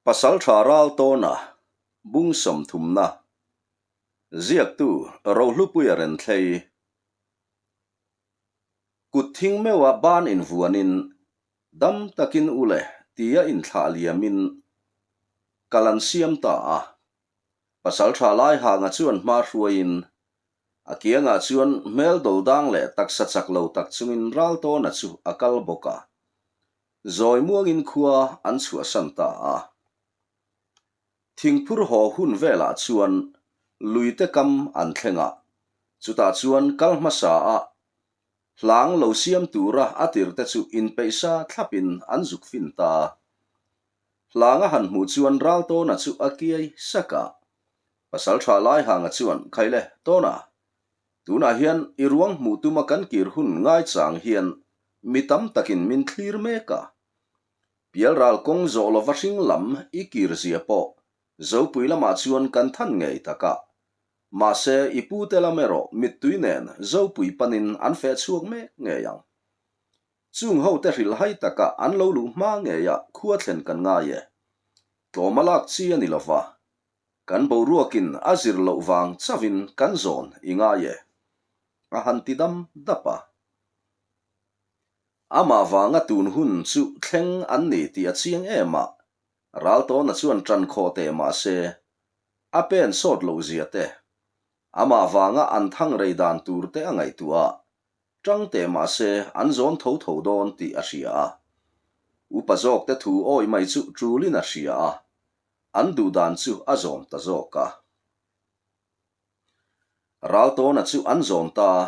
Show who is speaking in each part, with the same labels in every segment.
Speaker 1: Pasaltha Raltawna bung sawmthumna ziaktu Rohlupuia Renthlei Kut thing meuha ban invuanin dam takin u le tia inthlah liamin kal an siam ta a. Pasaltha Laihanga chuan hma hruaiin a kiangah chuan hmel dawldang leh taksa chak lo tak chungin Raltawna chu a kal bawk a. Zawi muangin khua an chhuahsan ta a. Thingphur haw hun velah chuan luite kam an thleng a, chutah chuan kal hmasa a hlang lo siam tura a tirte chu inpeihsa thlapin an zuk fin ta. Hlang a han hmuh chuan Raltawna chu a kiai sak a, Pasaltha Laihanga chuan, Khaile, Tawna, Tunah hian i ruang hmuh tuma kan kir hun ngaichang hian mi tam takin min thlir mek a. Pialral kawng zawh lova hring lam i kir zia pawh Zopui lamah chuan kan than ngei tak a. Mahse i pute lam erawh mittui nen Zopui panin an feh chhuak mek ngei ang. Chung hote hrilhhai taka an lo luh hma ngeia khua thlen kan ngai e. Tlawma lak chi a ni lova. Kan boruakin a zir loh vang chauhin kan zawn i ngai e, a han ti dam dap a. Amah vanga tun hun chu thleng an ni tih a chiang em a, Raltawna chuan ṭan khawh teh mah se, a pen sawt loh zia te, amah vanga an thang rei dan tur te a ngaihtuah a, ṭang teh mah se an zawn tho tho dawn tih a hria a. Upa zawkte thu awih mai chu ṭulin a hria a, An duh dan chu a zawm ta zawk a. Raltawna chu an zawm ta a,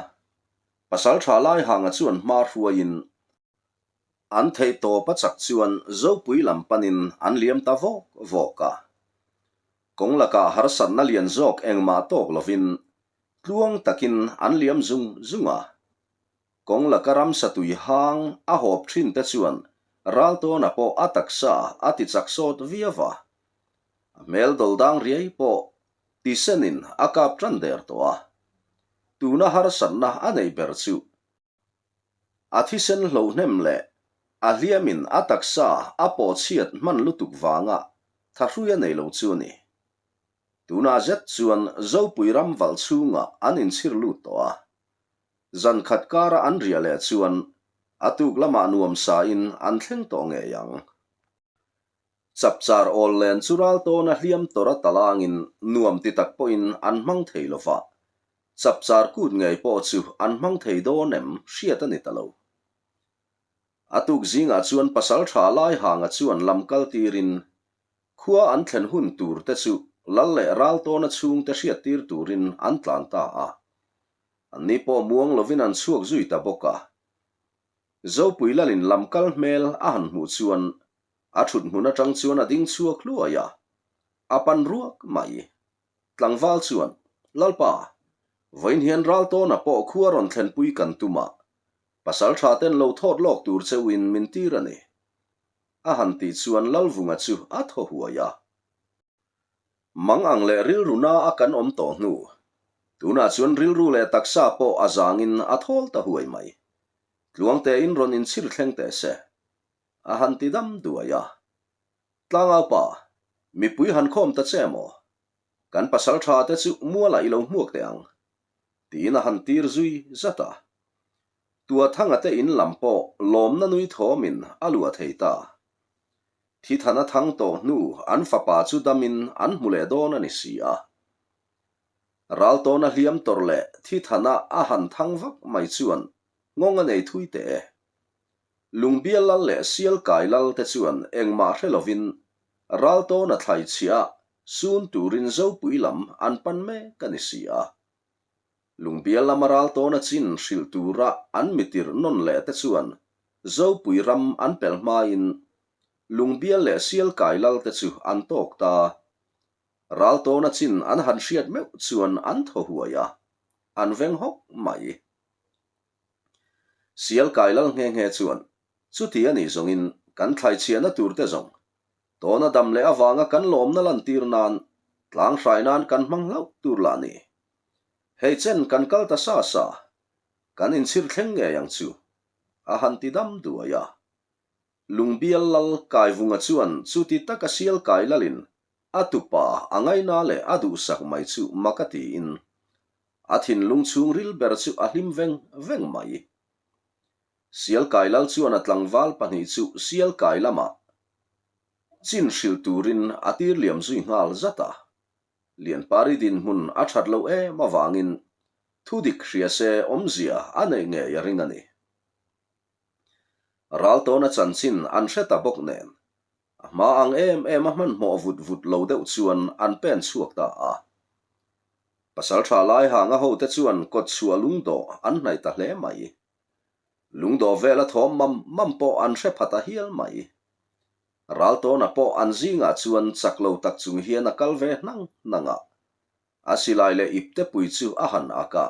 Speaker 1: Pasaltha Laihanga chuan hma hruaiin an theih tawp a chak chuan Zopui lam panin an liam ta vawk vawk a. Kawng lakah harsatna lian zawk engmah tawk lovin tluang takin an liam zung zung a. Kawng laka ramsa tui hang a hawp thin te chuan Raltawna pawh a taksa a ti chak sawt viau a. A hmel dawldang riai pawh ti senin a kap tan der tawh a. Tuna harsatna a neih ber chu a thisen hlohnem leh a hliamin a taksa a pawh chhiat hman lutuk vanga thahrui a nei lo chu a ni. Tunah zet chuan Zopui ram valh chhungah an inchhir lut tawh a. Zan khat kara an riah leh chuan a tuk lamah nuam sain an thleng tawh ngei ang. Chapchar awl len chu ral tawna hliam tawrh a talangin nuam ti tak pawhin an hmang thei lo va, chapchar kut ngei pawh chu an hmang thei dawn em hriat a ni ta lo. A tuk zingah chuan pasal tha Laihanga chuan lam kal tirin khua an thlen hun tur te chu lal leh ral tawna chhungte hriattir turin an tlan ta a. Anni pawh muang lovin an chhuak zui ta bawk a. Zopui Lalin lam kal hmel a han hmuh chuan a thut hmun atang chuan a ding chhuak hluai a, a pan ruak mai. Tlangval chuan, Lalpa, vawiin hian Raltawna pawh khua rawn thlenpui kan tum a, pasal tha ten lo thawt lawk tur cheuhin min tir a ni. A han tih chuan Lalvunga chu a thaw huai a. Mang ang leh rilru na a kan awm tawh hnu. Tunah chuan rilru leh taksa pawh a zangin a thawl ta huai mai. Tluangtein rawn inchhir thleng teh se. A han ti dam duai a. Tlangau pa, mipui han khawm ta che maw? Kan pasal tha te chu mualah i lo hmuak teh ang. Tiin a han tir zui zat a. Tuathanga te in lam pawh lawmna nui thawmin a luah thei ta. Thithana thang tawh hnu an fapa chu damin an hmu leh dawn a ni si a. Raltawna hliam tawrh leh Thithana a han thang vak mai chuan nghawng a nei thui teh e. Lungbial lal leh Sialkai lal te chuan engmah hre lovin Raltawna thlai chhiah sun turin Zopui lam an pan mek a ni si a. Lungbial lama Raltawna chin hrilh tura an mitirh nawn leh te chuan Zopui ram an pelh hmain Lungbial leh Sialkai lal te chu an tawk ta. Raltawna chin an han hriat meuh chuan an thaw huai a, an veng hawk mai. Sialkai lal nghe nghe chuan chuti a nih zawngin kan thlaichhiahna tur te zawng tawna dam leh avanga kan lawmna lantir nan tlang hrai nan kan hmang hlauh tur lah ni. Hei chen kan kal ta sa sa, kan inchhir thleng ngei ang chu, a han ti dam duai a. Lungbial lal Kaivunga chuan chuti taka Sialkai lalin a tupa a ngaina leh a duhsak mai chu mak a tiin a thinlung chhungril ber chu a hlim veng veng mai. Sialkai lal chuan a tlangval pahnih chu Sialkai lamah chin hrilh turin a tir liam zui nghal zat a. Lianpari dinhmun a that loh em avangin thudik hria se awmzia a neih ngei a ring a ni. Raltawna chanchin an hre ta bawk nen, a hma ang em em a hmanhmawh vut vut lo deuh chuan an pen chhuak ta a. Pasaltha Laihanga hote chuan kawtchhuah lungdawh an hnaih ta hle mai. Lungdawh vela thawm mam mam pawh an hre pha ta hial mai. Raltawna pawh an zingah chuan chak lo tak chung hian a kal ve hnang hnang a. A silai leh iptepui chu a han ak a,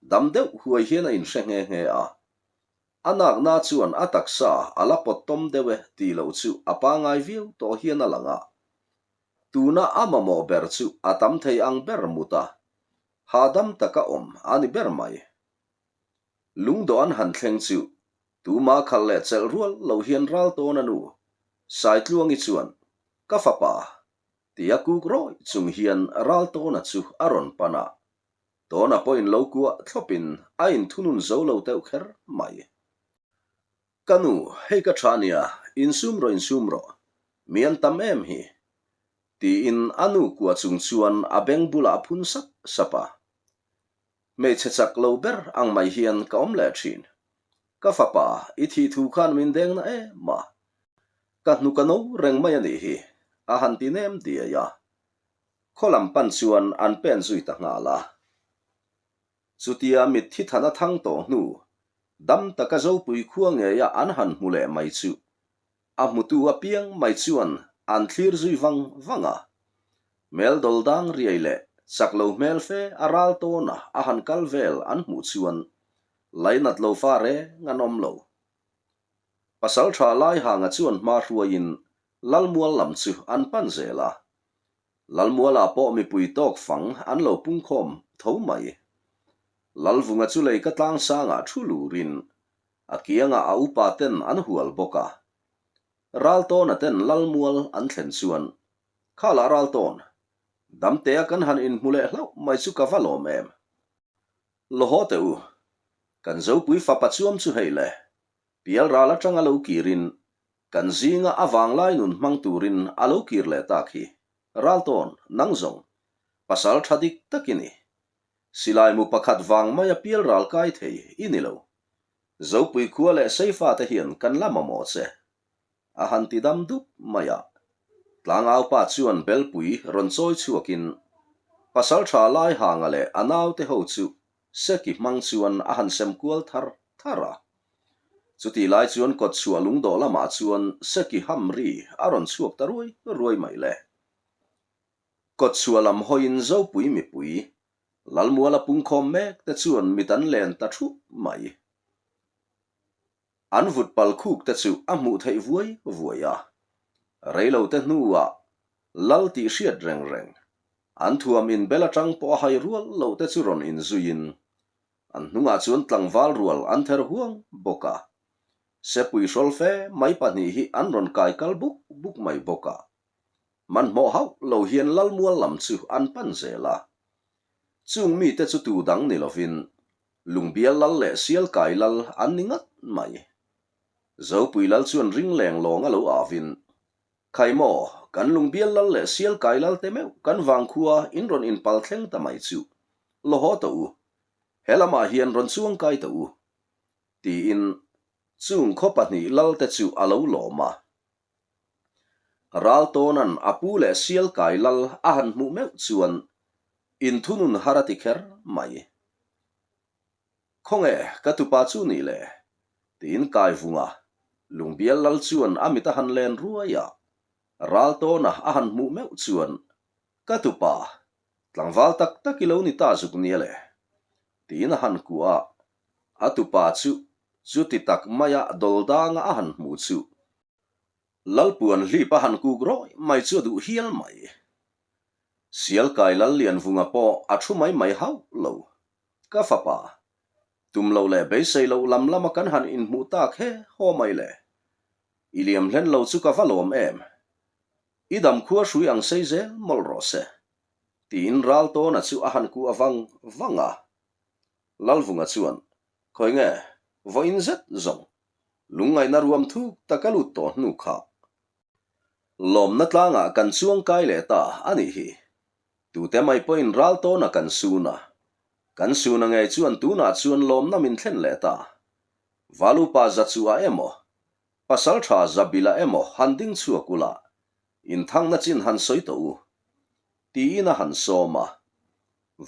Speaker 1: dam deuh huai hian a inhre nghe nghe a. A nakna chuan a taksa a la pawt tawm deuh e tih loh chu a pangai viau tawh hian a lang a. Tuna a mamawh ber chu a tam thei ang ber mut a, hahdam taka awm a ni ber mai. Lungdawh an han thleng chu tuma khalh leh chelh rual lo hian ral tawn a nu, Saitluangi chuan, Ka fapa, tia kuk rawih chung hian Raltawna chu a rawn pan a. Tawna pawhin lo kuah thlawpin a inthunun zo lo deuh kher mai. Ka nu, hei ka tha nia, insum rawh insum rawh, mi an tam em hi? tiin a nu kuah chung chuan a beng bulah a phun sap sap a. Hmeichhe chak lo ber ang mai hian ka awm leh thin. Ka fapa, i thih thu khan min deng na em a? Ka hnuk a no reng mai a nih hi, a han ti nem diai a. Khaw lam pan chuan an pen zui ta nghal a. Chutia mitthi than a thang tawh hnu, dam taka Zopui khua ngeia an han hmu leh mai chu a hmutu apiang mai chuan an thlir zui vang vang a. Hmel dawl dang riai leh chak lo hmel fe a ral tawn a a han kal vel an hmuh chuan lainat lo fa reng an awm lo. Pasal tha Laihanga chuan hma hruaiin Lalmual lam chu an pan zel a. Lalmualah pawh mipui tawk fang an lo pungkhawm tho mai. Lalvunga chu lei ka tlang sangah thu lurin a kiangah a upa ten an hual bawk a. Raltawna ten Lalmual an thlen chuan, Khalah Raltawn, damtea kan han inhmu leh hlauh mai chu ka va lawm em? Lawhaw teh u, kan Zopui fapa chuam chu hei le, Pialral atanga lo kirin kan zinga a vanglai nun hmang turin a lo kir leh tak hi. Raltawn, nang zawng, pasal tha dik tak i ni. Silai mu pakhat vang maia pialral kai thei i ni lo. Zopui khua leh Seifa te hian kan la mamawh che. A han ti dam dup mai a. Tlangaupa chuan belpui rawn chawi chhuakin pasal tha Laihanga leh a naute ho chu Seki hmang chuan a han sem kual thar thar a. Chutih lai chuan kawtchhuah lungdawh lamah chuan Seki ham ri a rawn chhuak ta ruai ruai mai le. Kawtchhuah lam hawiin Zopui mipui, Lalmuala pungkhawm mek te chuan mit an len ta thup mai. An vut pal khuk te chu a hmuh theih vuai vuai a. Reilote hnuah Lal tih hriat reng reng, an thuam inbel atang pawh a hai rual loh te chu rawn inzuiin an hnungah chuan tlangval rual an ther huang bawk a. Sepui hrawl fe mai pahnih hi an rawn kai kal buk buk mai bawk a. Hmanhmawh hauh lo hian Lalmual lam chu an pan zel a. Chung mite chu tu dang ni lovin Lungbial lal leh Sialkai lal an ni ngat mai. Zopui lal chuan ring leng lawng a lo avin, Khai maw, kan Lungbial lal leh Sialkai lal te meuh kan vangkhua in rawn inpal thleng ta mai chu, law haw tawh u. He lamah hian rawn chuangkai tawh u. Tiin chung khaw pahnih lal te chu a lo lawm a. Raltawna'n a pu leh Sialkai lal a han hmuh meuh chuan inthunun har a ti kher mai. Khawnge ka tupa chu nih le? tiin Kaivunga Lungbial lal chuan a mit a han len ruai a, Raltawna a han hmuh meuh chuan Ka tupa, tlangval tak tak i lo ni ta zuk nia le? tiin a han kuah a, a tupa chu chuti tak maia dawldanga a han hmuh chu Lalpuan hlip a han kuk rawih mai chu a duh hial mai. Sialkai Lallianvunga pawh a thu mai mai hauh lo. Ka fapa, tum loh leh beisei loh lam lama kan han inhmuh tak he haw mai le. I liam hlen lo chu ka va lawm em? I dam khua hrui ang sei zel mawlh rawh se, tiin Raltawna chu a han kuah vang vang a. Lalvunga chuan, Khawi nge, vawiin zet zawng, lungngaihna ruam thuk tak a lut tawh hnu kha. Lawmna tlangah kan chuang kai leh ta a nih hi. Tute mai pawhin Raltawna kan sun a. Kan suna ngei chuan tunah chuan lawmna min thlen leh ta. Valupa Zachuah emaw, Pasal tha Zabila emaw han ding chhuak ula, inthangna chin han sawi tawh u. Tiin a han sawm a.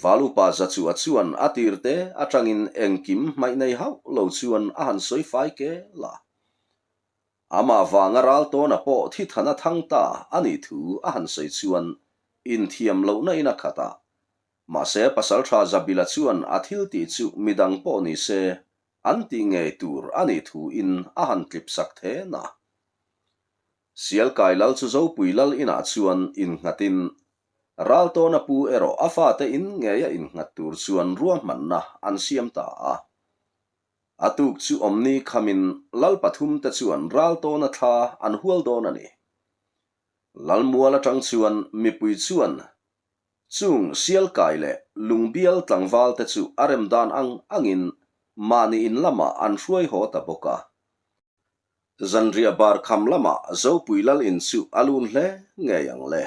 Speaker 1: Valupa Zachuah chuan a tirte atangin engkim hmaih nei hauh lo chuan a han sawi fai kel a. Amah vanga Raltawna pawh thi than a thang ta a nih thu a han sawi chuan inthiam lohna in a khat a. Mahse Pasal tha Zabila chuan a thil tih chu midang pawh ni se an tih ngei tur a nih thu in a han tlip sak then a. Sialkai lal chu Zopui lal inah chuan innghat in Raltawna pu erawh a fate in ngeia innghat tur chuan ruahmanna an siam ta a. A tuk chu awmni khamin lal pathum te chuan Raltawna thla an hual dawn a ni. Lalmual atang chuan mipui chuan Chung Sialkai leh Lungbial tlangval te chu a rem dan ang angin mahni in lamah an hruai haw ta bawk a. Zanriah bar kham lamah Zopui lal in chu a lun hle ngei ang le.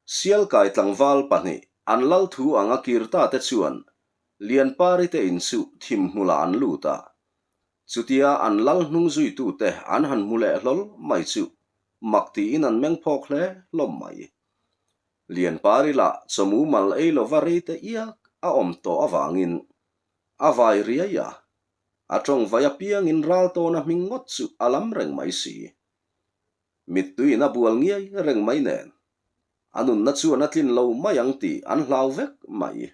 Speaker 1: Sialkai tlangval pahnih an lal thu anga kir ta te chuan Lianpari te in chu thim hmulah an lut a. Chutia an lal hnung zuitute an han hmu leh hlawl mai chu mak tiin an meng phawk hle hlawm mai. Lianpari lah chawmu mal ei lova rei te iak a awm tawh avangin a vai riai a, a tawng vai apiangin ral tawna hming ngawt chu a lam reng mai si. Mittuiin a bual ngiai reng mai nen a nunna chuan a tlin lo mai ang tih an hlau vek mai.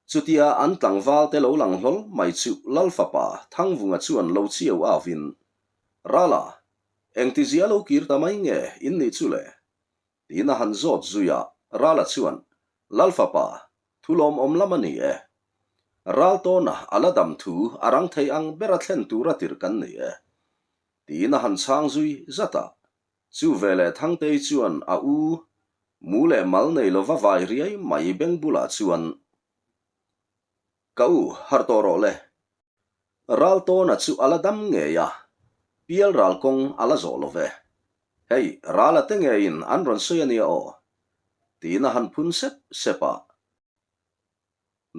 Speaker 1: Chutia an tlangval te lo lang hlawl mai chu Lal fapa Thangvunga chuan lo chiau avin, Rala, engtizia lo kir ta mai nge in nih chu le? Tiin a han zawt zui a, Rala chuan, Lal fapa, thu lawmawm lam a ni e. Ral tawna a la dam thu a rang thei ang bera thlen tura tirh kan ni e. Tiin a han chhang zui zat a, Chu veleh Thangtei chuan a u mu leh mal nei lova vai riai mai beng bulah chuan, Ka u, harh tawh rawh le. Raltawna chu a la dam ngei a, pial ral kawng a la zawh lo ve. Hei, rala te ngeiin an rawn sawi a nia aw, tiin a han phun sep sep a.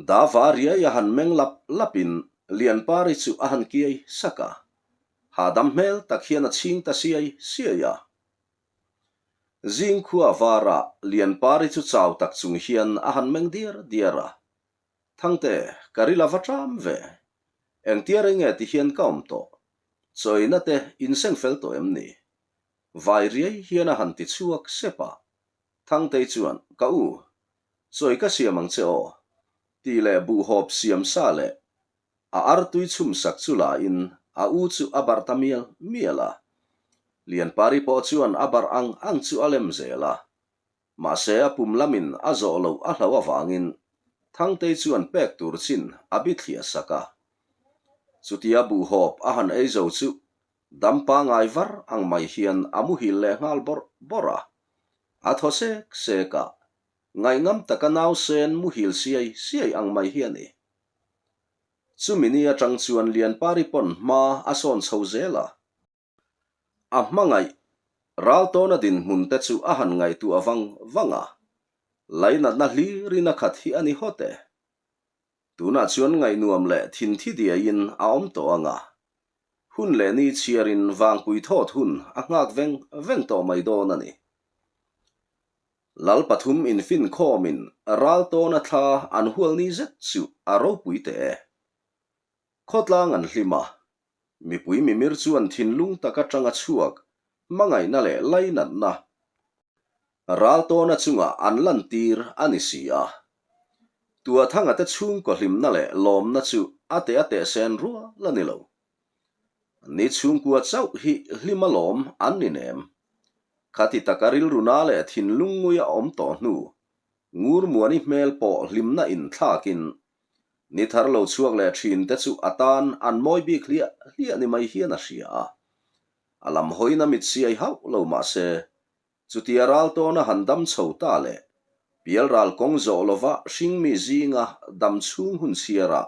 Speaker 1: Dava riai a han meng lap lapin Lianpari chu a han kiai sak a, hahdam hmel tak hian a chhing ta siai siai a. Zingkhua varah Lianpari chu chau tak chung hian a han meng diar diar a, Thangte, ka ril a va ṭam ve. Engtia rei nge ti hian ka awm tawh? Chawina te inseng fel tawh em ni? Vai riai hian a han ti chhuak sep a. Thangtei chuan, Ka u, Chawi ka siam ang che aw, tih leh buhhawp siam sa leh a artui chhum sak chu la in a u chu a barh ta mial mial a. Lianpari pawh chuan a barh ang ang chu a lem zel a. Mahse a pum lamin a zawh loh a hlo avangin Thangtei chuan pek tur chin a bi thliah sak a. Chutia buhhawp a han ei zo chu dam pangai var ang mai hian a muhil leh nghal bawrh bawrh a. A thaw sek sek a, Ngaihngam taka nausen muhil siai siai ang mai hi a ni. Chumi ni atang chuan Lianpari pawn hma a sawn chho zel a. A hmangaih Raltawna dinhmun te chu a han ngaihtuah vang vang a, lainatna hlirin a khat hi a ni hawt e. Tunah chuan ngaihnuam leh thinthi diaiin a awm tawh ang a, hun leh ni chhiarin vangpui thawt hun a nghak veng veng tawh mai dawn a ni. Lal pathum infinkhawmin ral tawna thla an hual ni zet chu a ropui teh e. Khawtlang an hlim a, mipui mimir chuan thinlung tak atanga chhuak hmangaihna leh lainatna ral tawna chungah an lantir a ni si a. Tuathanga te chhungkaw hlimna leh lawmna chu a teh a teh sen rual a ni lo. Ni chhungkua chauh hi hlim alawm an ni nem. Khati taka rilruna leh thinlung ngui a awm tawh hnu, Ngurmuani hmel pawh hlimna inthlakin. Ni thar lo chhuak leh thin te chu a tan an mawi bik hliah hliah ni mai hian a hria a. A lam hawiin a mit siai hauh lo mah se, chutia ral tawna han dam chho ta leh pialral kawng zawh lova hringmi zinga dam chhung hun chhiara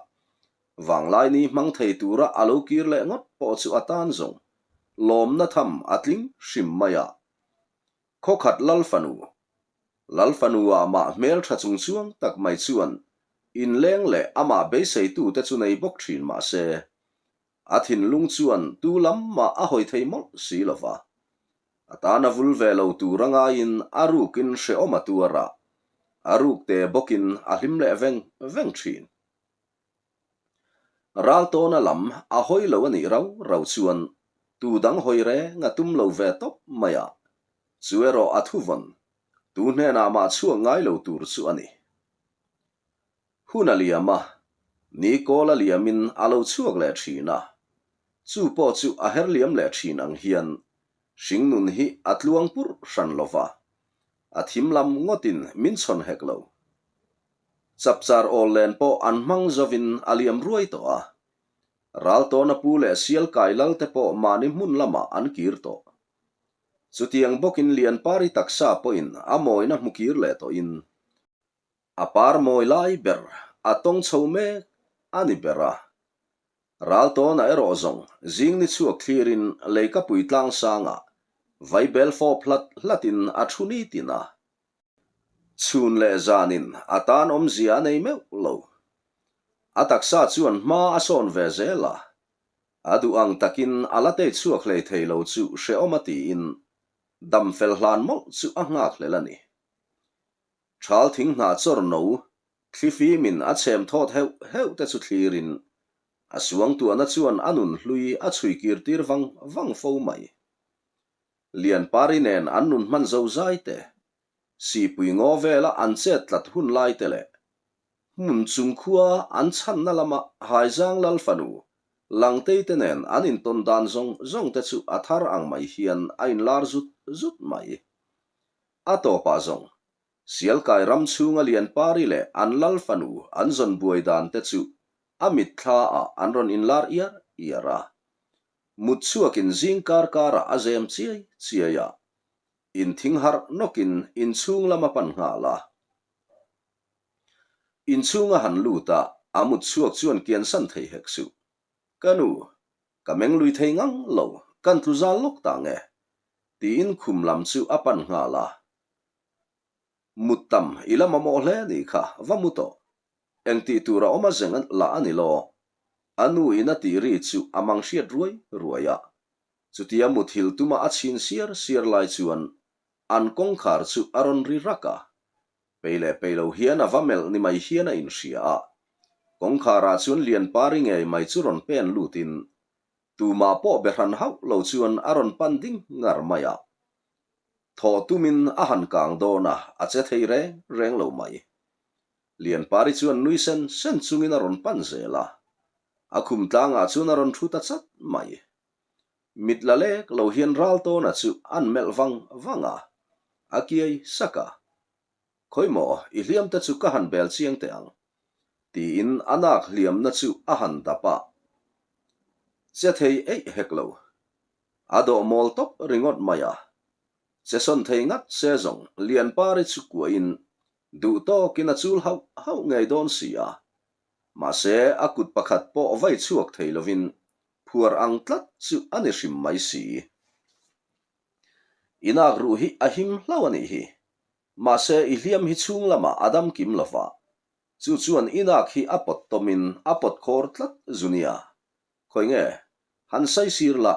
Speaker 1: Vanglaini hmang thei tura a lo kir leh ngawt pawh chu a tan zawng lawmna tham a tling hrim mai a. Khawkhat Lalfanu, Lalfanu-ah mah hmeltha chungchuang tak mai chuan inleng leh amah beiseitute chu nei bawk thin mah se, a thinlung chuan tu lam mah a hawi thei mawlh si lo va. A tan a vul ve lo tur a ngaiin a rukin hrehawm a tuar a, a ruk te bawkin a hlim leh veng veng thin. Raltawna lam a hawi lo a nih rau rau chuan tu dang hawi reng a tum lo ve tawp mai a, chu erawh a thuvawn tu hnenah mah chhuak ngai lo tur chu a ni. Hun a liam a, ni kawl a liamin a lo chhuak leh thin a, chu pawh chu a her liam leh thin ang hian hringnun hi a tluang purh hran lo va, a thim lam ngawtin min chhawn hek lo. Chapchar awl len pawh an hmang zovin a liam ruai tawh a. Raltawna pu leh Sialkai lal te pawh mahni hmun lamah an kir tawh. Chutiang bawkin Lianpari taksa pawhin a mawina hmu kir leh tawhin a par mawi lai ber a tawng chho mek a ni ber a. Raltawna erawh zawng zing ni chhuak thlirin leikapui tlangsangah vaibel fawp hlat hlatin a thu nitin a. Chhun leh zanin a tan awmzia a nei meuh lo. A taksa chuan hma a sawn ve zel a, a duh ang takin a la tei chhuak hlei thei lo chu hrehawm a tiin dam fel hlan mawlh chu a nghak hlel a ni. Thal thing hnah chawr no thlifimin a chhem thawt heuh heuh te chu thlirin a suangtuahna chuan a nun hlui a chhui kir tir vang vang fo mai. Lianpari nen an nun hman zo zai te, Sihpui ngaw vela an chet tlat hun lai te leh hmun chung khua an chhanna lama Haizang Lal fanu Langtei te nen an intawn dan zawng zawng te chu a thar ang mai hian a inlar zut zut mai. A tawpah zawng, Sialkai ram chhunga Lianpari leh an Lal fanu an zawn buai dan te chu a mitthla ah an rawn inlar iar iar a. Mut chhuakin zing kar karah a zem chiai chiai a, inthing harh nawkin inchhung lam a pan nghal a. Inchhung a han lut a, a mut chhuak chuan kiansan thei hek suh. Ka nu, ka meng lui thei ngang lo, kan tlu zal lawk ta nge? tiin khum lam chu a pan nghal a. Mut tam i la mamawh hle ni kha, va mu tawh. Eng tih tur a awm a zeng lah a ni lo. A nu in a tih ri chu a mang hriat ruai ruai a. Chutia muthil tuma a chhin siar siar lai chuan an kawngkhar chu a rawn ri rak a. Pei leh pei lo hian a va melh ni mai hian a inhria a. Kawngkharah chuan Lianpari ngei mai chu rawn pen lutin tumah pawh be hran hauh lo chuan a rawn pan ding ngar mai a. Thawh tumin a han kang dawn a, a che thei reng reng lo mai. Lianpari chuan nui sen sen chungin a rawn pan zel a, a khum tlangah chuan a rawn thu ta chat mai. Mit la lek lo hian Raltawna chu an melh vang vang a, a kiai sak a. Khawi maw, i hliam te chu ka han bel chiang teh ang, tiin a nak hliamna chu a han dap a. Che thei eih hek lo. A dawh mawl tawp ringawt mai a. Che sawn thei ngat se zawng Lianpari chu kuahin duh tawkin a chul hauh hauh ngei dawn si a. Mahse, a kut pakhat pawh vai chhuak thei lovin phuar ang tlat chu a ni hrim mai si. I nak ruh hi a him hlauh a nih hi. Mahse, i hliam hi chhung lamah a dam kim lo va. Chu chuan i nak hi a pawt tawmin a pawt khawr tlat zu nia. Khawi nge, han saisir la,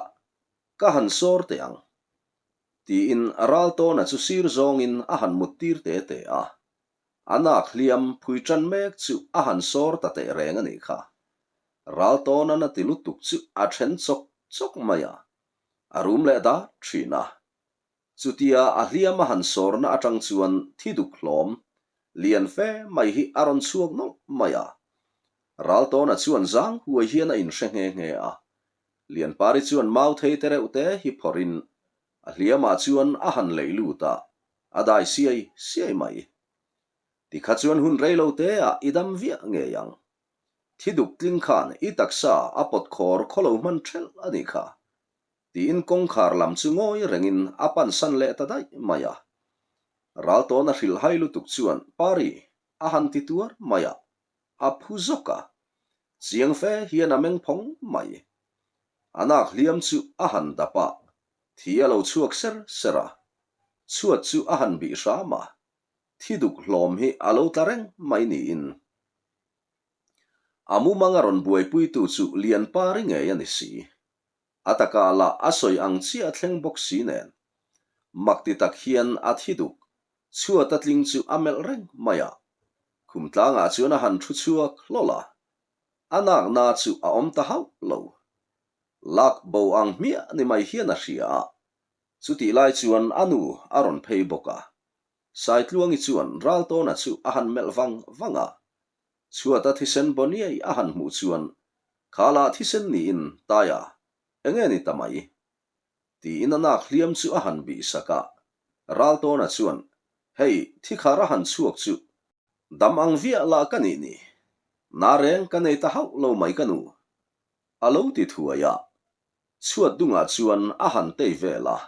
Speaker 1: ka han sawr teh ang. Tiin Raltawna chu sir zawngin a han mut tir te te a. A nak hliam phui tan mek chu a han sawr ta teh reng a nih kha. Raltawna na ti lutuk chu a then chawk chawk mai a, a rum leh dar thin a. Chutia a hliam a han sawrna atang chuan thi duk hlawm lian fe mai hi a rawn chhuak nawlh mai a. Raltawna chuan zang huai hian a inhre nghe nghe a. Lianpari chuan mau thei te reuh te hi phawrhin a hliamah chuan a han leih lut a, a dai siai siai mai. Tikha chuan hun rei lo te ah i dam viah ngei ang. Thi duk tling khan i taksa a pawt khawr khawlo hman ṭhelh a nih kha, tiin kawngkhar lam chu ngawi rengin a pansan leh ta daih mai a. Raltawna hrilhhai lutuk chuan Pari a han ti tuar mai a, a phu zawk a. Chiang fe hian a meng phawng mai. A nak hliam chu a han dap a, thi a lo chhuak ser ser a. Chhuat chu a han bih hram a, thi duk hlawm hi a lo tla reng mai niin. A mumang a rawn buaipuitu chu Lianpari ngei a ni si. A takah lah a sawi ang chiah a thleng bawk si nen. Mak ti tak hian a thi duk, chhuat a tling chu a melh reng mai a. Khum tlangah chuan a han thu chhuak hlawl a. A nakna chu a awm ta hauh lo. Lak bo ang hmiah ni mai hian a hria a. Chutih lai chuan a nu a rawn phei bawk a. Saitluangi chuan Raltawna chu a han melh vang vang a. Chhuata thisen Boniai a han hmuh chuan, Kha lah thisen niin, Taia, enge ni ta mai? Tiin a nak hliam chu a han bih sak a. Raltawna chuan, Hei, thikhar a han chhuak chu, dam ang viah lah ka nih ni. Na reng ka nei ta hauh lo mai ka nu. A lo ti thuai a. Chhuat dungah chuan a han tei vel a,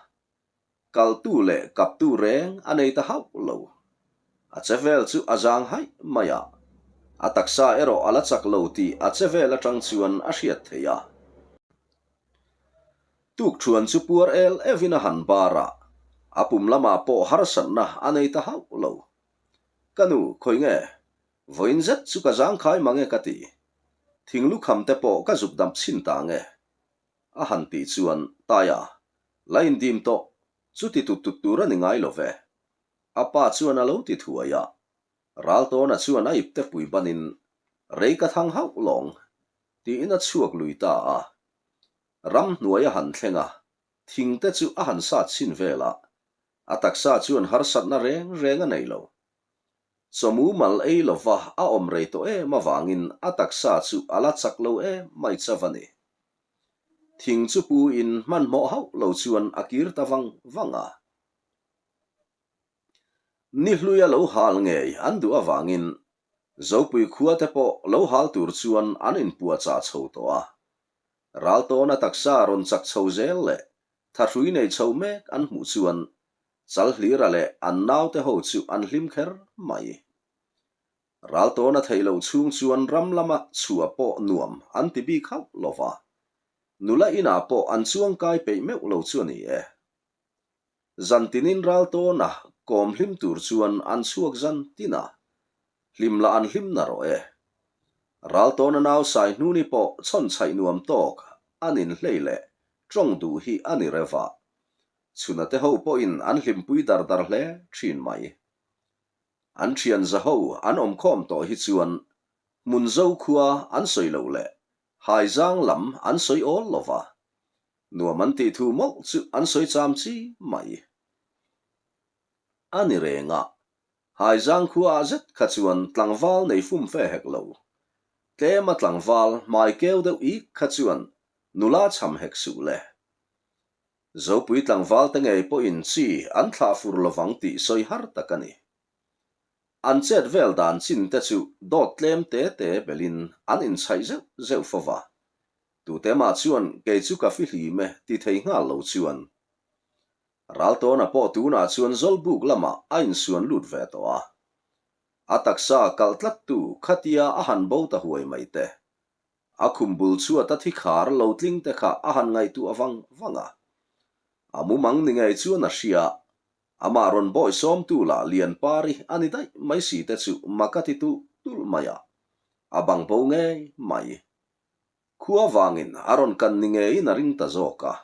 Speaker 1: kaltu leh kaptu reng a nei ta hauh lo. A che vel chu a zang haih mai a, a taksa erawh a la chak lo tih a che vel atang chuan a hriat theih a. Tukthuan chu puar el evin a han bar a, a pum lamah pawh harsatna a nei ta hauh lo. Ka nu, khawi nge? Vawiin zet chu ka zangkhai mang e ka ti. Thinglukham te pawh ka zuk dam chhin ta nge? A han tih chuan, Taia, la indim tawh, chuti tut tut tur a ni ngai lo ve. A pa chuan a lo ti thuai a. Raltawna chuan a ipte pui banin, Rei ka thang hauh lawng, tiin a chhuak lui ta a. Ramhnuai a han thleng a, thingte chu a han sat chhin vel a. A taksa chuan harsatna reng reng a nei lo. Chawmu mal ei lova a awm rei tawh em avangin a taksa chu a la chak lo em mai chauh a ni. Thing chu pu in hmanhmawh hauh lo chuan a kir ta vang vang a. Ni hluia lo hal ngei an duh avangin Zopui khua te pawh lo hal tur chuan an inpuahchah chho tawh a. Raltawna taksa rawn chak chho zel leh thahrui nei chho mek an hmuh chuan Chalhlira leh an naute ho chu an hlim kher mai. Raltawna theih loh chhung chuan ram lama chhuah pawh nuam an ti bik hauh lo va, nula inah pawh an chuangkai peih meuh lo chu a ni e. Zantinin Raltawna kawm hlim tur chuan an chhuak zan tin a, hlim lah an hlim na rawh e. Raltawna nau Saihnuni pawh chhawnchhaih nuam tawk an inhlei leh tawng duh hi a ni reuh a, Chhuna te ho pawhin an hlimpui dar dar hle thin mai. An thian za ho an awmkhawm tawh hi chuan hmun zo khua an sawi loh leh haizang lam an sawi awl lo va, nuam an tih thu mawlh chu an sawi cham chi mai. A ni reng a, haizang khua ah zet kha chuan tlangval nei fum fe hek lo. Tlema tlangval hmai keu deuh ik kha chuan nula cham hek suh le. Zopui tlangval te ngei pawhin chi an thlah fur lovang tih sawi har tak a ni. An chet vel dan chin te chu dawt tlem te te belin an inchhaih zeuh zeuh fo va. Tute mah chuan kei chu ka fihlim e ti thei nghal lo chuan. Raltawna pawh tunah chuan Zawlbuk lamah a insuan lut ve tawh a. A taksa kalh tlattu khatia a han bo ta huai mai te. A khum bul chhuat a thi khar lo tling te kha a han ngaihtuah vang vang a. A mumang ni ngei chuan a hria, amah rawn bawi sawmtu lah Lianpari a ni daih mai si te chu mak a ti tulh tulh mai a, a bang bo ngei mai. Khua vangin a rawn kan ni ngeiin a ring ta zawk a.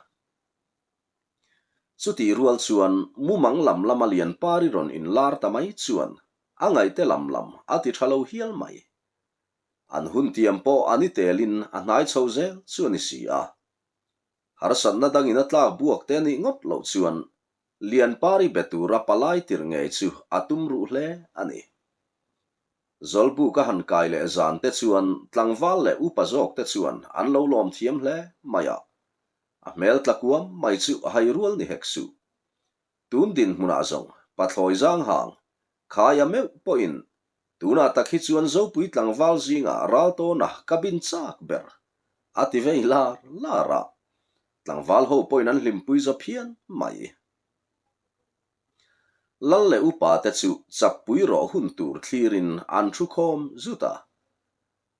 Speaker 1: Chutih rual chuan mumang lam lama Lianpari rawn inlar ta mai chuan a ngaihte lam lam a ti tha lo hial mai. An hun tiam pawh a ni telin a hnai chho zel chu a ni si a. Harsatna dangin a tlak buak te nih ngawt loh chuan Lianpari be tura palai tir ngei chu a tum ruh hle a ni. Zawlbuk a han kai leh zan te chuan tlangval leh upa zawk te chuan an lo lawm thiam hle mai a. A hmel tla kuam mai chu a hai rual ni hek suh. Tun dinhmunah zawng pathlawi zang hang khaia meuh pawhin. Tunah tak hi chuan Zopui tlangval zingah Raltawna ka bin chak ber, a ti vei lar lar a. Tlangval ho pawhin an hlimpui za phian mai. Lal leh upa te chu chappui rawh hun tur thlirin an thu khawm zut a.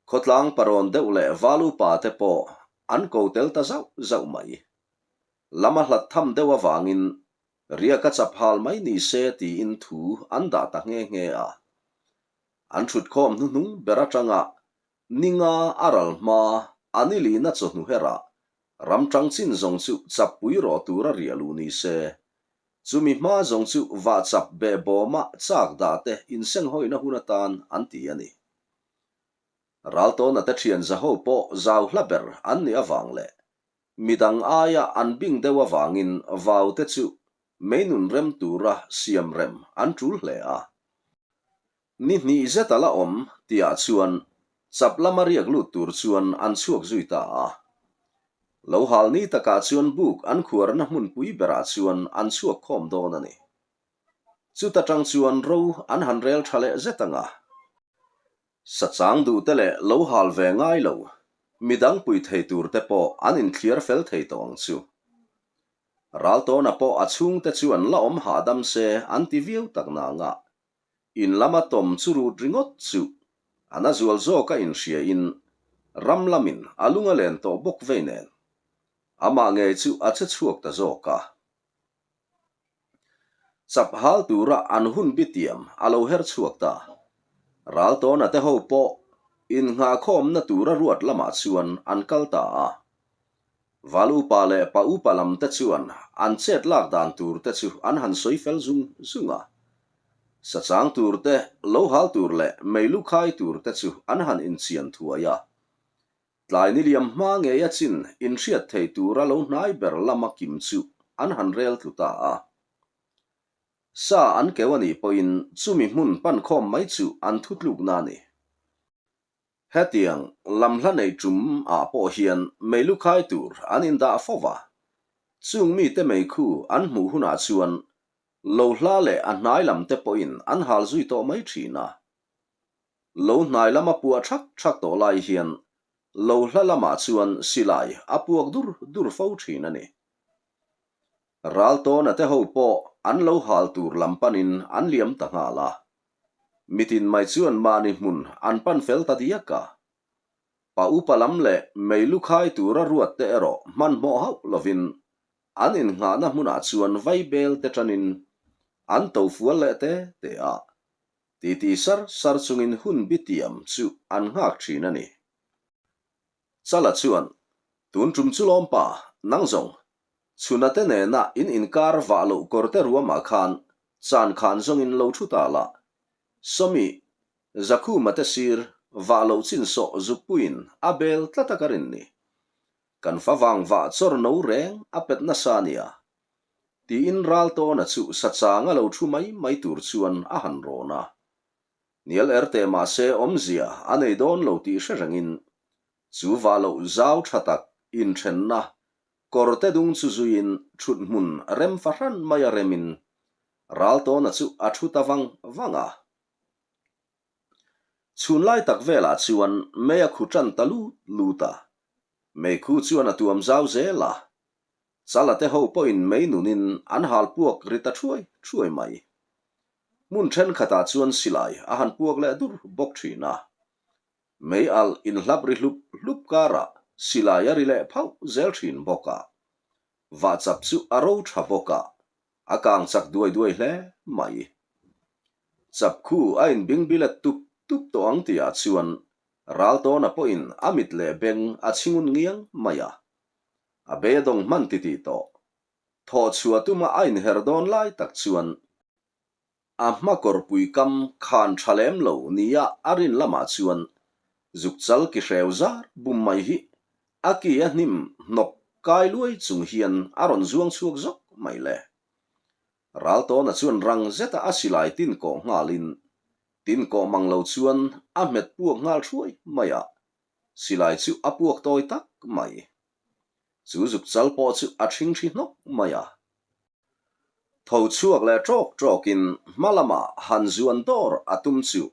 Speaker 1: Khawtlang parawn deuh leh val upa te pawh an ko tel ta zauh zauh mai. Lama hlat tham deuh avangin riaka chap hal mai ni se tiin thu an dah ta nghe nghe a. An thutkhawm hnuhnung ber atanga ninga a ral hma a ni lihna chawhnu herah ramtang chin zawng chu chappui rawh tura riah luh ni se. Chumi hma zawng chu vahchap behbawma chak dah te insenghawina hun atan an ti a ni. Raltawna te thian zaho pawh zau hla ber an nih avang leh Midang aia an bing deuh avangin vau te chu meinun rem tura siam rem an tul hle a. Ni hnih zet a la awm tihah chuan chap lama riak lut tur chuan an chhuak zui ta a. Lo hal ni takah chuan buk an khuarna hmunpui berah chuan an chhuak khawm dawn a ni. Chuta tang chuan ro an han rel tha leh zet ang a. Sachang duhte leh lo hal ve ngai lo, midang pui thei turte pawh an inthliar fel thei tawh ang chu. Raltawna pawh a chhungte chu an la awm hahdam se an ti viau tak nangah in lama tawm chu rut ringawt chu a na zual zawk a inhriain ram lamin a lung a len tawh bawk vei nen amah ngei chu a che chhuak ta zawk a. Chap hal tura an hun bi tiam a lo her chhuak ta. Raltawna te ho pawh innghahkhawmna tura ruat lamah chuan an kal ta a. Val upa leh pa upa lam te chuan an chet lak dan tur te chu an han sawi fel zung zung a. Sachang tur te, lo hal tur leh meilu khai tur te chu an han inchian thuai a. Tlai ni liam hma ngei a chin inhriat thei tura lo hnai ber lama kim chu an han rel tlu ta a. Sa an keu a nih pawhin chumi hmun pan khawm mai chu an thutlukna a ni. Hetiang lam hla nei tum ah pawh hian meilu khai tur an indah fo va, chung mite meikhu an hmuh hunah chuan lo hla leh a hnai lam te pawhin an hal zui tawh mai thin a. Lo hnai lama puah thak thak tawh lai hian lo hla lamah chuan silai a puak dur dur fo thin a ni. Raltawna te ho pawh an lo hal tur lam panin an liam ta nghal a. Mitin mai chuan mahni hmun an pan fel ta diak a. Pa upa lam leh mei lu khai tura ruat te erawh hmanhmawh hauh lovin an innghahna hmunah chuan vaibel te tanin an to fual leh te te a. Titi sar sar chungin hun bi tiam chu an nghak thin a ni. Chala chuan, Tun tum chu lawm pa, nang zawng, chhuna te nena in inkar vah loh kawr te ruamah khan chan khan zawngin lo thu ta la. Sawmi, Zakhuma te sir vah loh chin sawh zukpuiin a bel tlat a ka rin ni. Kan fa vang vah chawr no reng a pet nasa a nia. Tiin Raltawna chu sachang a lo thu mai mai tur chuan a han rawn a. Hnial er teh mahse awmzia a nei dawn lo tih hre rengin chu vah loh zau tha tak inthenna kawr te dung chu zuiin thut hmun rem fahran mai a remin Raltawna chu a thu ta vang vang a. Chhun lai tak velah chuan mei a khu tan ta lut lut a, meikhu chuan a tuam zau zel a, Chala te ho pawhin mei nunin an hal puak ri ta thuai thuai mai. Hmun thenkhatah chuan silai a han puak leh dur bawk thin a. Mei alh inhlap ri hlup hlup karah silai a ri leh phauh zel thin bawk a. Vahchap chu a ro tha bawk a, a kang chak duai duai hle mai. Chap khu a inbingbilet tup tup tawh ang tihah chuan Raltawna pawhin a mit leh beng a chhingun ngiang mai a. A beidawng hman ti tih tawh. Thawh chhuah tuma a inher dawn lai tak chuan a hma kawrpui kam khan tha lem lo nia a rin lamah chuan zukchal ki hreu zar bum mai hi a ki a hnim hnawk kai luai chung hian a rawn zuang chhuak zawk mai le. Raltawna chuan rang zeta a silai tin kawh nghalin tin kawh mang lo chuan a hmet puak nghal thuai mai a, Silai chu a puak tawi tak mai. Chu zuk chal pawh chu a ṭhing ṭhi hnawk mai a. Tho chhuak leh ṭawk ṭawkin hma lamah han zuan dawr a tum chu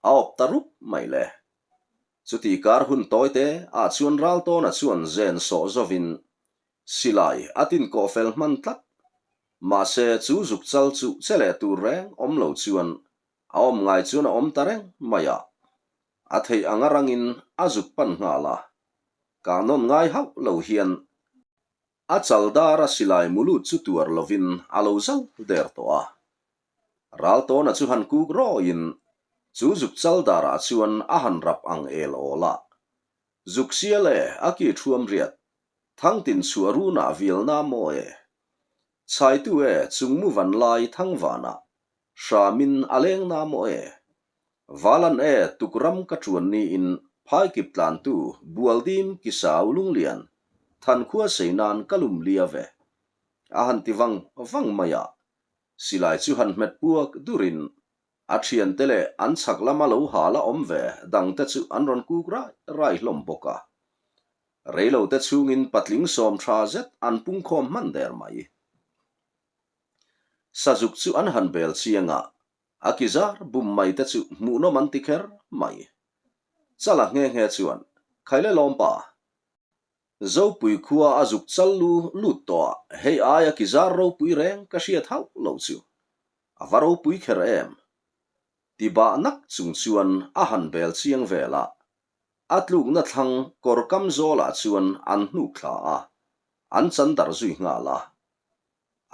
Speaker 1: a. A awp ta rup mai le. Chuti kar hun tawi te ah chuan Raltawna chuan zen sawh zovin silai a tin kawh fel hman tlat. Mahse chu zuk chal chu che leh tur reng awm lo chuan a awm ngai chuan a awm ta reng mai a. A theih anga rangin a zuk pan nghal a. Kah nawn ngai hauh lo hian a chal dara silai mulut chu tuar lovin a lo zal der tawh a. Raltawna chu han kuk rawiin chu zuk chal darah chuan a han rap ang el awl a. Zuk sial e, a ki thuam riat, thangtin chhuah runah vilna maw e. Chhaitu e, chungmu van lai thangvanah, hramin a lengna maw e. Valan e, tukram ka chuan niin phaikip tlantu Bualdim Kisau Lunglian thankhua sei nan ka lum lia ve. A han ti vang vang mai a, Silai chu han hmet puak durin a thiante leh an chhak lama lo hal a awm ve dangte chu an rawn kuk rai rai hlawm bawk a. Reilote chhungin patling sawm tha zet an pungkhawm hman der mai. Sazuk chu an han bel chiang a, a ki zar bum mai te chu hmuhnawm an ti kher mai. Chala nghe nghe chuan, Khaile lawmpa, Zopui khua a zuk chal lu lut tawh a, hei aia ki zar ropui reng ka hriat hauh lo chu. A va ropui kher em? Ti bah nak chung chuan a han bel chiang vel a. A tlukna thlang kawr kam zawlah chuan an hnuk thla a, an chan darh zui nghal a.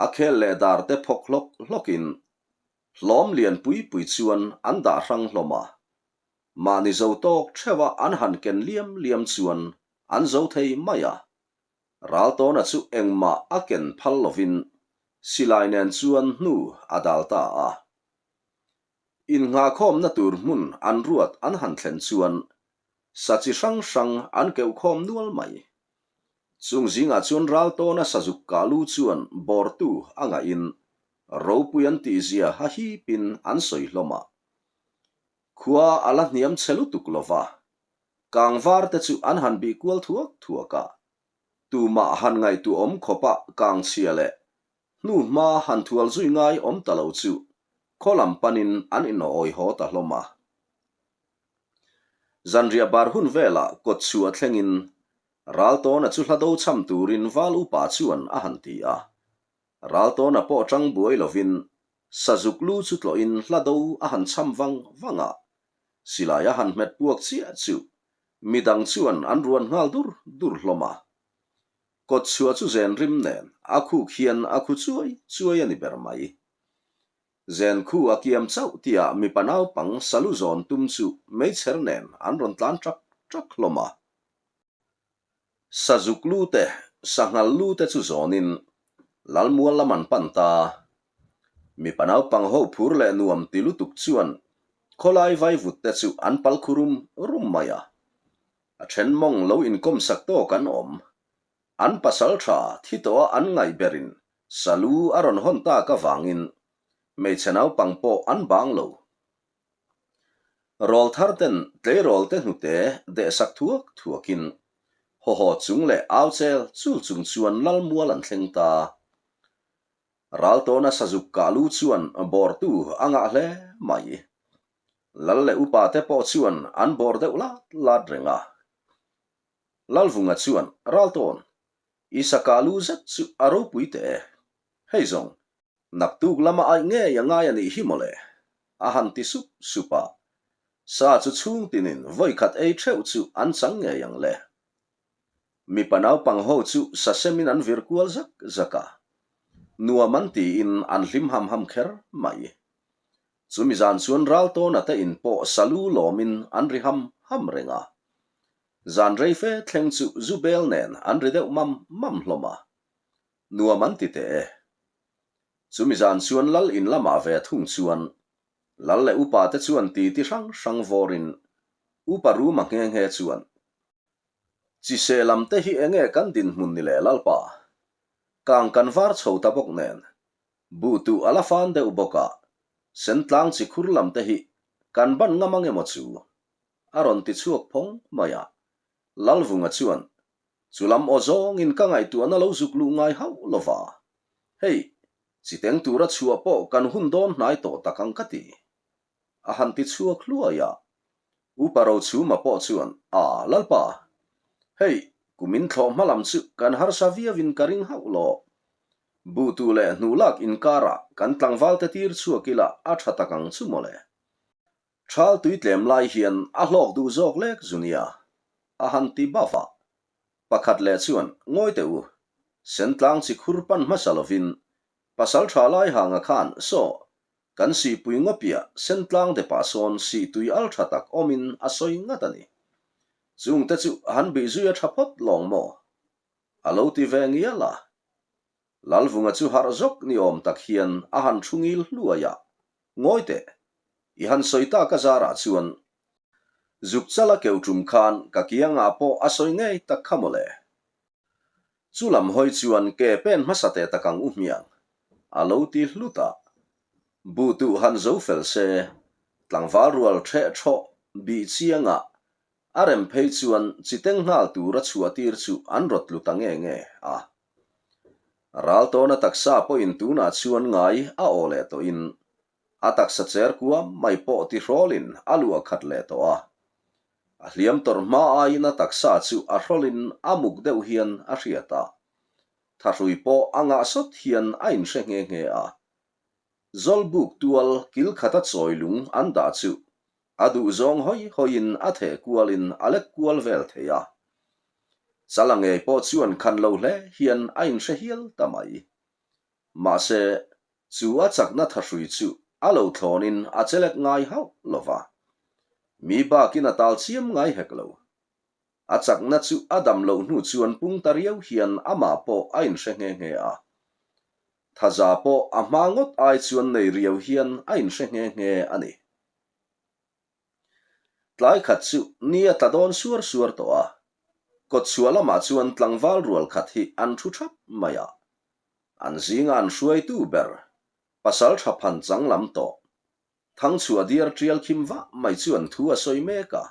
Speaker 1: A khel leh dar te phawk hlawk hlawkin hlawm lian pui pui chuan an dah hrang hlawm a. Mahni zo tawk theuha an han ken liam liam chuan an zo thei mai a. Raltawna chu engmah a ken phal lovin silai nen chuan hnu a dal ta a. Innghahkhawmna tur hmun an ruat an han thlen chuan sa chi hrang hrang an keuhkhawm nual mai. Chung zingah chuan Raltawna sazuk kah lu chuan bawrtu a ngahin ropui an tihzia hahipin an sawi hlawm a. Khua a la hniam chhe lutuk lo va, kangvar te chu an han bih kual thuak thuak a, tumah han ngaihtuahawm khawpa kangchhia leh hnuhma han thual zui ngai awm ta lo chu khaw lam panin an inawih haw ta hlawm a. Zanriah bar hun velah kawt chhuah thlengin Raltawna chu hla do cham turin Val upa chuan a han ti a, Raltawna pawh tang buai lovin Sazuk lu chu tlawhin hla do a han cham vang vang a, silai a han hmet puak chiah chu midang chuan an ruan nghal dur dur hlawm a. Kawt chhuah chu zen rim nen a khuk hian a khu chuai chuai a ni ber mai. Zen khu a kiam chauh tihah mipa naupang salu zawn tum chu meichher nen an rawn tlan ṭak ṭak hlawm a. Sazuk lu te, sanghal lu te chu zawnin Lalmual lam an pan ta. Mipa naupang ho phur leh nuam ti lutuk chuan khawlai vaivut te chu an pal khu rum rum mai a. A then mawng lo inkawm sak tawk an awm. An pasal tha thi tawha an ngaih berin salu a rawn hawn tak avangin hmeichhe naupang pawh an bang lo. Rawl thar ten tleirawl te hnute deh sak thuak thuakin haw haw chung leh au chel chul chung chuan lal mual an thleng ta. Raltawna sazuk kah lu chuan bawrtu a ngah hle mai. Lal leh upa te pawh chuan an bawr deuh lat lat reng a. Lalvunga chuan, Raltawn, i sa kah lu zet chu a ropui teh e. Hei zawng, Naktuk lama aih ngei a ngai a nih hi mawle, a han ti sup sup a. Sa chu chhung tinin vawikhat ei theuh chu an chang ngei ang le. Mipa naupang ho chu sa semin an vir kual zak zak a. Nuam an tiin an hlim ham ham kher mai. Chumi zan chuan Raltawna te in pawh salu lawmin an ri ham ham reng a. Zan rei fe thleng chu zu bel nen an ri deuh mam mam hlawm a. Nuam an ti teh e. Chumi zan chuan Lal in lamah ve thung chuan Lal leh upa te chuan titi hrang hrang vawrin Upa Ruma nghe nghe chuan, Chiseh lam te hi enge kan dinhmun ni leh Lalpa? Kang kan var chho ta bawk nen, buh tuh a la fan deuh bawk a, Sentlang chi khur lam te hi kan ban ngam ang emaw chu? a rawn ti chhuak phawng mai a. Lalvunga chuan, Chu lam aw zawngin ka ngaihtuahna lo zuk luh ngai hauh lo va. Hei, chiteng tura chhuah pawh kan hun dawn hnai tawh tak ang ka ti. A han ti chhuak hluai a. Upa Rochhuma pawh chuan, A, Lalpa, hei, kumin thlawh hma lam chu kan harsa viauin ka ring hauh lo. Buhtu leh hnuhlak inkarah kan tlangvalte tir chhuak ila a tha tak ang chu mawle. Thal tui tlem lai hian a hlawk duh zawk lek zu nia, a han ti bauh a. Pakhat leh chuan, Ngawi teh u, Sentlang chi khur pan hmasa lovin Pasal tha lai hanga khan saw kan sihpui ngawpiah Sentlang depah sawn sihtui al tha tak awmin a sawi ngat a ni. Chungte chu han bih zui a tha phawt lawng maw? A lo ti ve ngial a. Lalvunga chu harh zawk ni awm tak hian a han thu ngil hluai a, Ngawi teh, i han sawi tak a zarah chuan Zukchala keu tum khan ka kiangah pawh a sawi ngei tak kha mawle. Chu lam hawi chuan ke pen hmasa teh tak ang u hmiang, a lo ti hlut a. Buhtuh han zo fel se, tlangval rual ṭheh ṭhawh bih chiangah a rem phei chuan chiteng nghal tura chhuah tir chu an rawt tlu ta nge nge a. Ral tawna taksa pawhin tunah chuan ngai a aw leh tawhin a taksa cher kuam mai pawh ti hrawlin a luah khat leh tawh a. A hliam tawrh hma aiin a taksa chu a hrawlin a muk deuh hian a hriat a. Thahrui pawh a ngah sawt hian a inhre nghe nghe a. Zawlbuk tual kil khata chawi lung an dah chu a duhzawng hawi hawiin a theh kualin a lek kual vel thei a. Chala ngei pawh chuan khan lo hle hian a inhre hial ta mai. Mahse, chu a chakna thahrui chu a lo thlawnin a chelek ngai hauh lo va. Mi bakin a tal chiam ngai hek lo. A chakna chu a dam loh hnu chuan pung ta riau hian amah pawh a inhre nghe nghe a. Thaza pawh a hma ngawt ai chuan nei riau hian a inhre nghe nghe a ni. Tlai khat chu ni a tla dawn suar suar tawh a, kawtchhuah lamah chuan tlangval rual khat hi an thu thap mai a. An zinga an hruaitu ber, pasal tha phan chang lam tawh, Thangchhuah diar tial khim vah mai chuan thu a sawi mek a.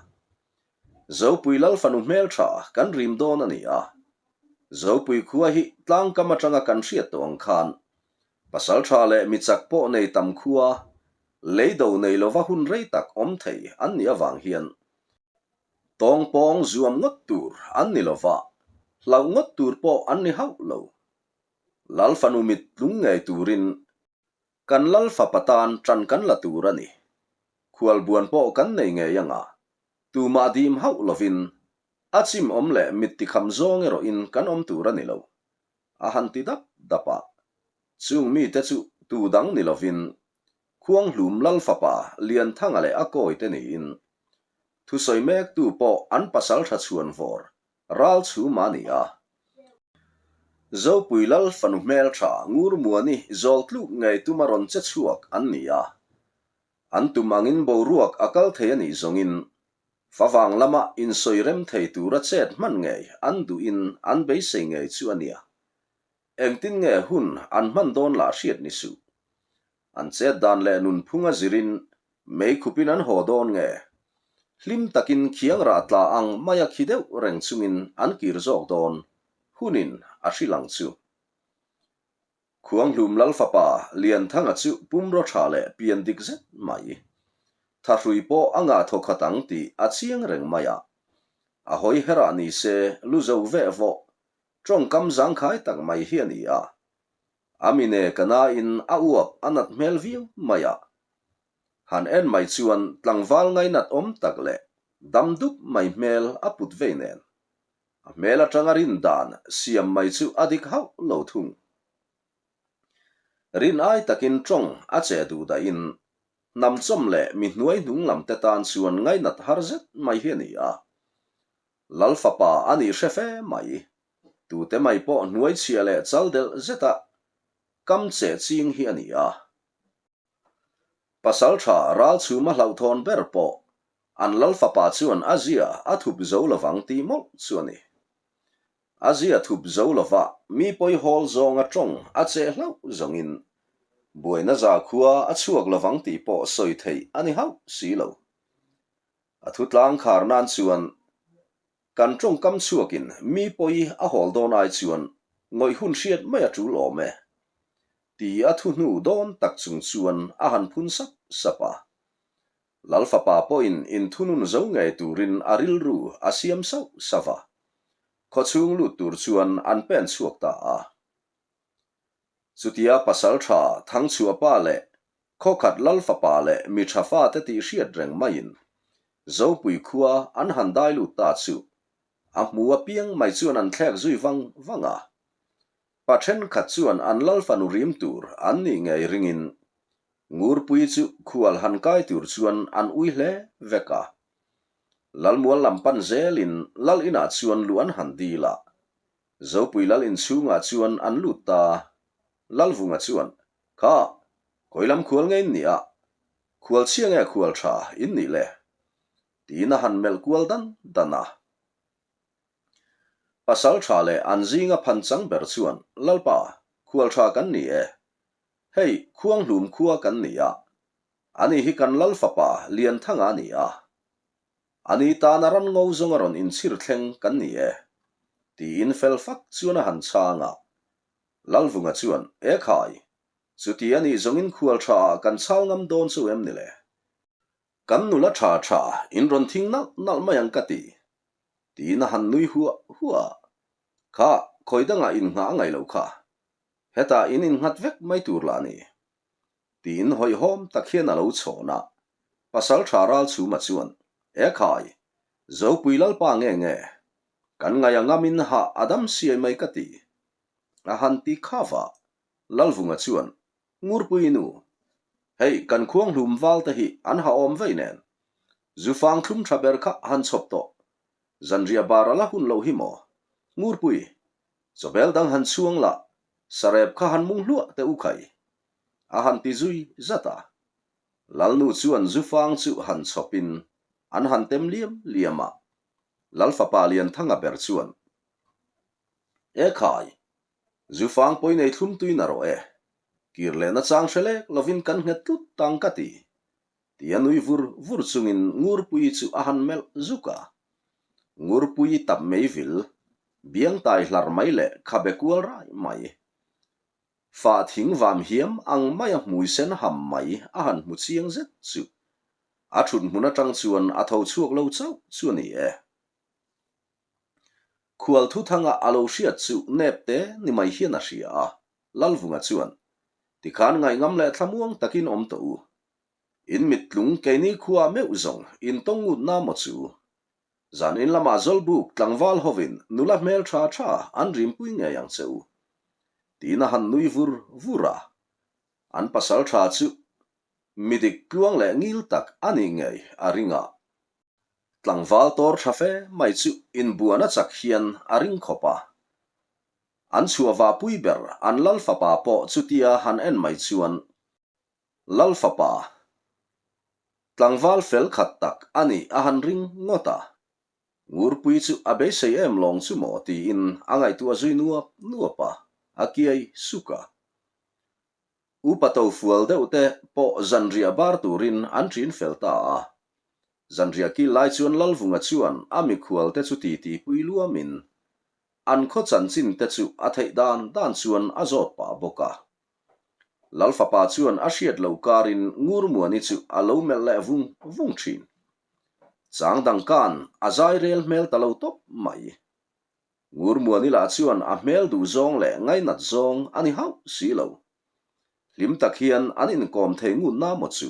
Speaker 1: Zopui Lal fanu hmeltha kan rim dawn a ni a. Zopui khua hi tlangkam atanga kan hriat tawh ang khan pasal tha leh mi chak pawh nei tam khua, leido nei lova hun rei tak awm thei an nih avang hian tawngpawng zuam ngawt tur an ni lova, hlauh ngawt tur pawh an ni hauh lo. Lal fanu mit tlung ngei turin Kan lal fapa tan ṭan kan la tur a ni. Khualbuan pawh kan nei ngei anga, tumah dim hauh lovin, a chim awm leh mit tikham zawng erawhin kan awm tur a ni lo, a han ti dap dap a. Chung mite chu tu dang ni lovin, Khuanghlum lal fapa Lianthanga leh a kawite niin, thusawi mektu pawh an pasalṭha chhuanvawr Ral chhum a ni a. Zopui Lal fanu hmeltha Ngurmuani zawl tluk ngei tuma rawn che chhuak an ni a. An tum angin boruak a kal thei a nih zawngin favang lama insawi rem thei tura chet hman ngei an duhin an beisei ngei chu a nia. Engtin nge hun an hman dawn lah hriat ni suh. An chet dan leh nunphung a zirin mei khupin an haw dawn nge? Hlim takin khiang rah tla ang maia khi deuh reng chungin an kir zawk dawn hunin a hrilh ang chu. Khuanghlum Lal fapa Lianthanga chu pumraw tha leh pian dik zet mai. Thahrui pawh a ngah thaw khat ang tih a chiang reng mai a. A hawi herah ni se lu zo veh vawh, tawngkam zangkhai tak mai hi a ni a. A mine ka nain a uap a nat hmel viau mai a. Han en mai chuan tlangval ngainat awm tak leh dam dup mai hmel a put vei nen. A hmel atanga rin dan siam mai chu a dik hauh lo thung. Rin ai takin tawng a che duh dahin hnam chawm leh mi hnuai hnung lam te tan chuan ngainat har zet mai hi a ni a. Lal fapa a nih hre fe mai. Tute mai pawh hnuai chhia leh chal delh zeta kam che ching hi a ni a. Pasal tha ral chhuma hlauhthawn ber pawh an lal fapa chuan a zia a thup zo lovang tih mawlh chu a ni. A zia thup zo lova mi pawi hawl zawnga tawng a cheh hlauh zawngin buaina zakhua a chhuak lovang tih pawh sawi theih a ni hauh si lo. A thutlang khar nan chuan Kan tawngkam chhuakin mi pawi a hawl dawn ai chuan ngawih hun hriat mai a tul awm e, ti a thu hnu dawn tak chung chuan a han phun sap sap a. Lal fapa pawhin inthunun zo ngei turin a rilru a siam sauh sauh a, khawchhung lut tur chuan an pen chhuak ta a. Chutia pasal tha Thangchhuahpa leh khawkhat Lal fapa leh mi tha fate tih hriat reng maiin Zopui khua an han dai lut ta chu a hmu apiang mai chuan an thlek zui vang vang a. Pa thenkhat chuan an Lal fanu rim tur an nih ngei ringin Ngurpui chu khual han kai tur chuan an ui hle vek a. Lalmual lam pan zelin Lal inah chuan luh an han dil a. Zopui Lal inchhungah chuan an lut ta. Lalvunga chuan, Kha, khawi lam khual nge in nih a? Khual chhia nge khual tha in nih le? Tiin a han melh kual dan dan a. Pasal tha leh an zinga phan chang ber chuan, Lalpa, khual tha kan ni e. Hei, Khuanghlum khua kan ni a. Ani hi kan Lal fapa Lianthanga a ni a. Ani tana ran ngo zawnga rawn inchhir thleng kan ni e. Tiin fel fak chuan a han chhang a. Lalvunga chuan, E khai, chuti a nih zawngin khual tha ah kan chhal ngam dawn chu em ni le? Kan nula tha tha in rawn thing nalh nalh mai ang ka ti. Tiin a han nui huah huah a. Kha, khawi dangah innghah a ngaih loh kha. Hetah in innghat vek mai tur lah a ni. Tiin hawihhawm tak hian a lo chhawn a. Pasal tha ral chhuma chuan, E khai, Zopui Lalpa nge nge? Kan ngaih a ngamin hah a dam siai mai ka ti. A han ti kha va. Lalvunga chuan, Ngurpui nu, hei kan khuanghlum val te hi an ha awm vei nen. Zufang thlum tha ber kha han chhawp tawh. Zanriah bar a la hun loh hi maw? Ngurpui, chawbel dang han chhuang la, sarep kha han mung hluah teh u khai. A han ti zui zat a. Lalnu chuan zufang chu han chhawpin an han tem liam liam a. Lalfapa Lianthanga ber chuan, E khai, Zufang pawi nei thlum tui na rawh e. Kir lehna chang hre lek lovin kan nghet tlut tang ka ti. Tia nui vur vur chungin Ngurpuii chu a han melh zuk a. Ngurpuii tap mei vil, biang tai hlar mai leh khabe kual rai mai. Fah thing vam hiam ang maia hmui sen ham mai a han hmu chiang zet chu. A thut hmun atang chuan a tho chhuak lo chauh chu a ni e. Khual thuthanga a lo hriat chu nep te ni mai hian a hria a, Lalvunga chuan, Tikhan ngaihngam leh thlamuang takin awm tawh u. In mittlung keini khua meuh zawng in tawng ngut na maw chu? Zan in lamah Zawlbuk tlangval hovin nula hmel tha tha an rimpui ngei ang che u. Tiin a han nui vur vur a. An pasal tha chu midik tluang leh ngil tak a nih ngei a ring a. Tlangval tawr tha fe mai chu inbuan a chak hian a ring khawp a. An chhuah vah pui ber an Lal fapa pawh chutia han en mai chuan Lal fapa tlangval fel khat tak a nih a han ring ngawt a. Ngurpui chu a beisei em lawng chu maw tiin a ngaihtuah zui nuap nuap a, a kiai suk a. Upa to fual deuh te pawh zanriah bar turin an ṭin fel ta a. Zanriah kil lai chuan Lalvunga chuan a mikhual te chu titi pui luamin an khaw chanchin te chu a theih dan dan chuan a zawt pah bawk a. Lalfapa chuan a hriat lo karin Ngurmuani chu a lo melh leh vung vung ṭhin. Chang dang kan a zai rel hmel ta lo tawp mai. Ngurmuani lah chuan a hmel duh zawng leh ngainat zawng a ni hauh si lo. Hlim tak hian an inkawm thei ngut na maw chu?